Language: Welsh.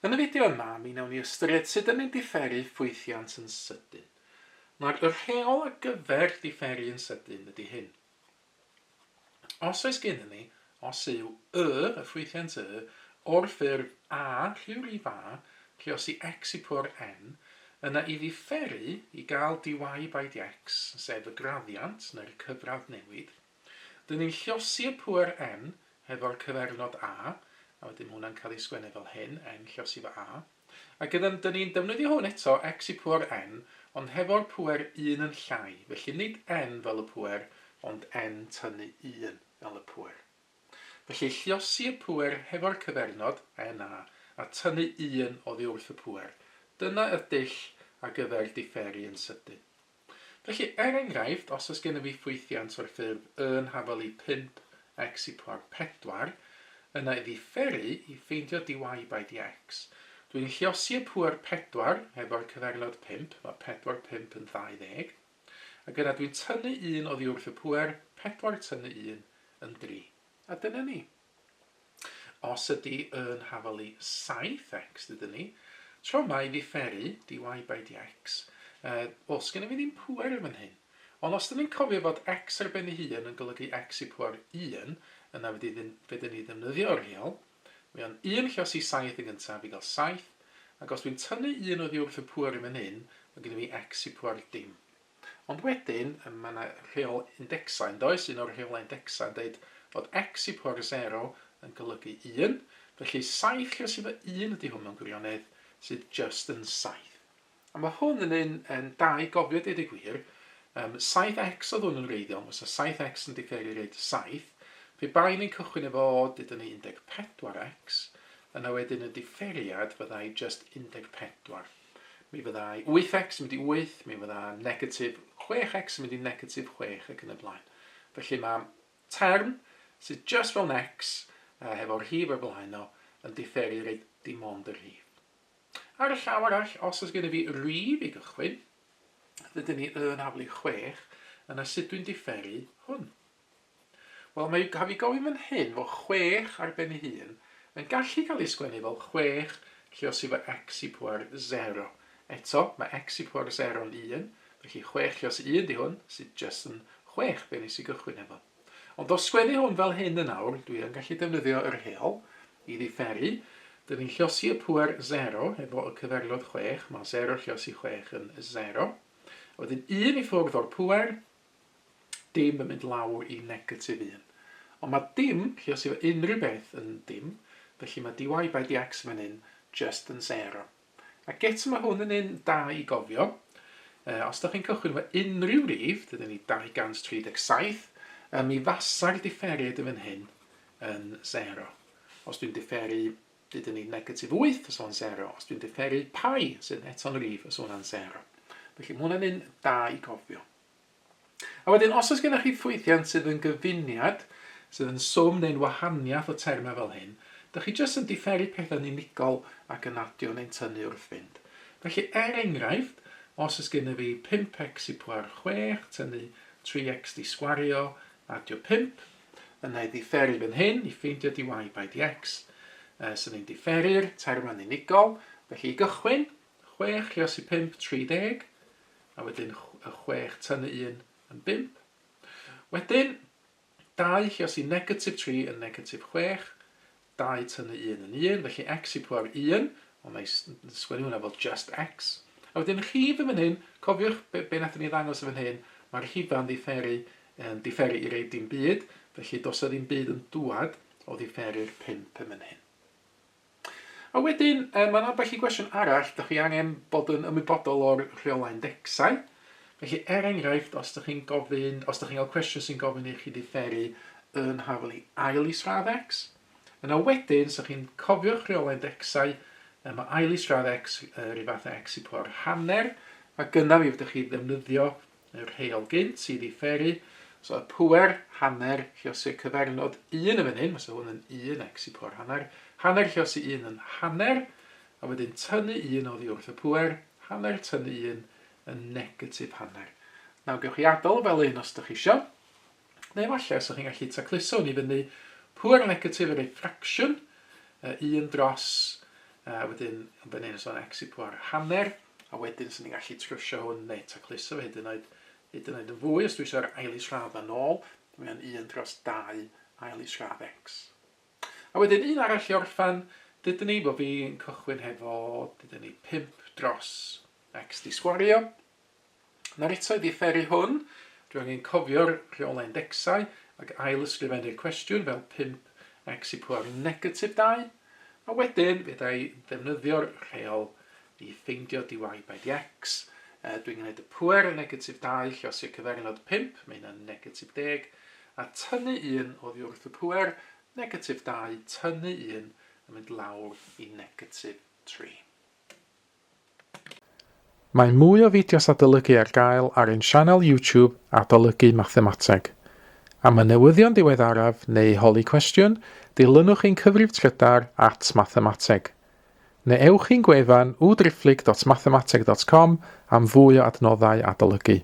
Yn y fideo yma, mi wnawn ni ystyried sut dyn ni'n diferu ffwythiant yn sydyn. Nawr, y rheol ar gyfer diferu yn sydyn ydy hyn. Os oes gennym ni, os yw y, y ffwythiant y, o'r ffurf a, rhyw rif a, lluosi x i pŵer n, yna i ddiferu, i gael dy by dx, sef y graddiant, neu'r cyfradd newid, Dyn ni'n llosi y pŵer n hefo'r cyfernod a, a wedyn ma' hwnna'n cael ei sgwennu fel hyn, n llosi fo a. A gyda, dyn ni'n defnyddio hwn eto, x i pŵer n, ond hefo'r pŵer 1 yn llai, felly nid n fel y pŵer, ond n tynnu 1 fel y pŵer. Felly lluosi y pŵer hefo'r cyfernod, na, a tynnu 1 oddi wrth y pŵer. Dyna y dull ar gyfer diferu yn sydyn. Felly, er enghraifft, os oes gennyf fi ffwythiant o'r ffurf y yn hafal i 5x i pŵer 4, yna i ddiferu i ffeindio dy by dx, dwi'n lluosi y pŵer 4 hefo'r cyfernod 5, mae 4 5 yn 20, ac yna dwi'n tynnu 1 oddi wrth y pŵer, 4 tynnu 1 yn 3. A dyna ni. Os ydy yn hafal i 7x, dydyn ni, tro yma i ddiferu dy by dx, uh, wel, sgenna fi ddim pŵer yn fan hyn. Ond os dyn ni'n cofio fod x ar ben ei hun yn golygu x i pŵer 1, yna fedrwn ni ddefnyddio'r rheol. Mae o'n 1 lluosi 7 yn gyntaf i gael 7, ac os dwi'n tynnu 1 oddi wrth y pŵer yn fan hyn, mae gen i fi x i pŵer dim. Ond wedyn, mae yna rheol indecsau, yn does? Un o'r rheolau indecsau yn dweud fod x i pŵer 0 yn golygu 1. Felly 7 lluosi efo 1 ydy hwn mewn gwirionedd, sydd just yn 7. A mae hwn yn un yn da i gofio deud y gwir. Um, 7x oedd hwn yn wreiddiol, fysa 7x yn diferu reid 7. Pe bai ni'n cychwyn efo, dydyn ni 14x, yna wedyn y diferiad fyddai just 14. Mi fyddai 8x yn mynd i 8, mi fydda negatif 6x yn mynd i negatif 6 ac yn y blaen. Felly mae term sydd just fel x uh, hefo'r rhif o'r blaen o yn diferu reit dim ond y rhif. Ar y llaw arall, os oes gennym fi rif i gychwyn, dydyn ni yn haflu 6, yna sut dwi'n diferu hwn? Wel, mae cael fi gofyn fan hyn fod 6 ar ben ei hun yn gallu cael ei sgwennu fel 6 lluosi fo x i pŵer 0. Eto, mae x i pŵer 0 yn 1, felly 6 lluosi 1 di hwn, sydd jyst yn 6, be nes i gychwyn efo. Ond o sgwennu hwn fel hyn yn awr, dwi yn gallu defnyddio yr rheol i ddifferu. Dyn ni'n lluosi y pŵer 0 efo y cyferlod 6, mae 0 lluosi 6 yn 0. A wedyn 1 i ffwrdd o'r pŵer, dim yn mynd lawr i negatif 1. Ond mae dim, lle os yw unrhyw beth yn dim, felly mae dy by dx fan hyn just yn 0. Ac eto mae hwn yn un da i gofio. Uh, os ydych chi'n cychwyn efo unrhyw rif, dydyn ni 237, uh, mi fasa'r diferiad yn fan hyn yn 0. Os dwi'n diferu, dydyn ni negatif 8, os o'n 0. Os dwi'n diferu pi, sydd eto'n rif, os hwnna'n 0. Felly mae hwnna'n un da i gofio. A wedyn, os oes gennych chi ffwythiant sydd yn gyfuniad, sydd yn swm neu'n wahaniaeth o termau fel hyn, dych chi jyst yn diferu pethau'n unigol ac yn adio neu'n tynnu wrth fynd. Felly, er enghraifft, os oes gennyf fi 5x i pŵer 6, tynnu 3x di sgwario, adio 5, yna i ddiferu fan hyn, i ffeindio dy by dx, uh, so ni'n diferu'r termau'n unigol. Felly, i gychwyn, 6 lluosi 5, 30, a wedyn y 6 tynnu 1 yn 5. Wedyn, 2 lluosi negatif 3 yn negatif 6, 2 tynnu 1 yn 1, felly x i pŵer 1, ond na i sgwennu hwnna fel just x. A wedyn rhif yn fan hyn, cofiwch be, be nathon ni ddangos yn fan hyn, mae'r rhifau'n ddifferu, yn diferu i rei dim byd, felly does 'na ddim byd yn dŵad o ddifferu'r 5 yn fan hyn. A wedyn, yy, mae 'na ambell i gwestiwn arall, dach chi angen bod yn ymwybodol o'r rheolau indecsau. Felly, er enghraifft, os dach chi'n gofyn, os dach chi'n cael cwestiwn sy'n gofyn i chi ddifferu yn hafal i ail isradd x, yna wedyn, os dach chi'n cofio'ch rheolau indecsau, yy, mae ail isradd x yr un fath â x i pŵer hanner, ac yna mi fedrwch chi ddefnyddio Y rheol gynt i ddifferu. So y pŵer hanner lluosi'r cyfernod 1 yn fan hyn, fysa hwn yn 1 x i pŵer hanner, hanner lluosi 1 yn hanner, a wedyn tynnu 1 oddi wrth y pŵer, hanner tynnu 1 yn negatif hanner. Nawr gewch chi adael fel un os ydych chi isio, neu falle os ydych chi'n gallu tacluso hwn i fyny, pŵer negatif yn rhoi ffracsiwn, 1 dros A wedyn, yn fan hyn, so x i pŵer hanner, a wedyn sy'n ni'n gallu trwsio hwn neu tacluso fe hyd yn oed, hyd yn oed yn fwy, os dwi eisiau'r ail isradd yn ôl, mae'n 1 dros 2 ail isradd x. A wedyn un arall i orffan, dydyn ni bod fi'n cychwyn hefo, dydyn ni 5 dros x di sgwario. Nawr eto i ddifferu hwn, dwi angen cofio'r rheolau indecsau ac ail ysgrifennu'r cwestiwn fel 5x i pŵer negatif 2, a wedyn fedra i ddefnyddio'r rheol i ffeindio dy by dx. Dwi'n gwneud y pŵer negatif 2 lluosi'r cyfernod 5, mae hynna'n negatif 10, a tynnu 1 oddi wrth y pŵer negatif 2, tynnu 1 yn mynd lawr i negatif 3. Mae mwy o fideos adolygu ar gael ar ein sianel YouTube Adolygu Mathemateg. Am y newyddion diweddaraf neu i holi cwestiwn, dilynwch ein cyfrif trydar at mathemateg. Neu ewch i'n gwefan www.mathemateg.com am fwy o adnoddau adolygu.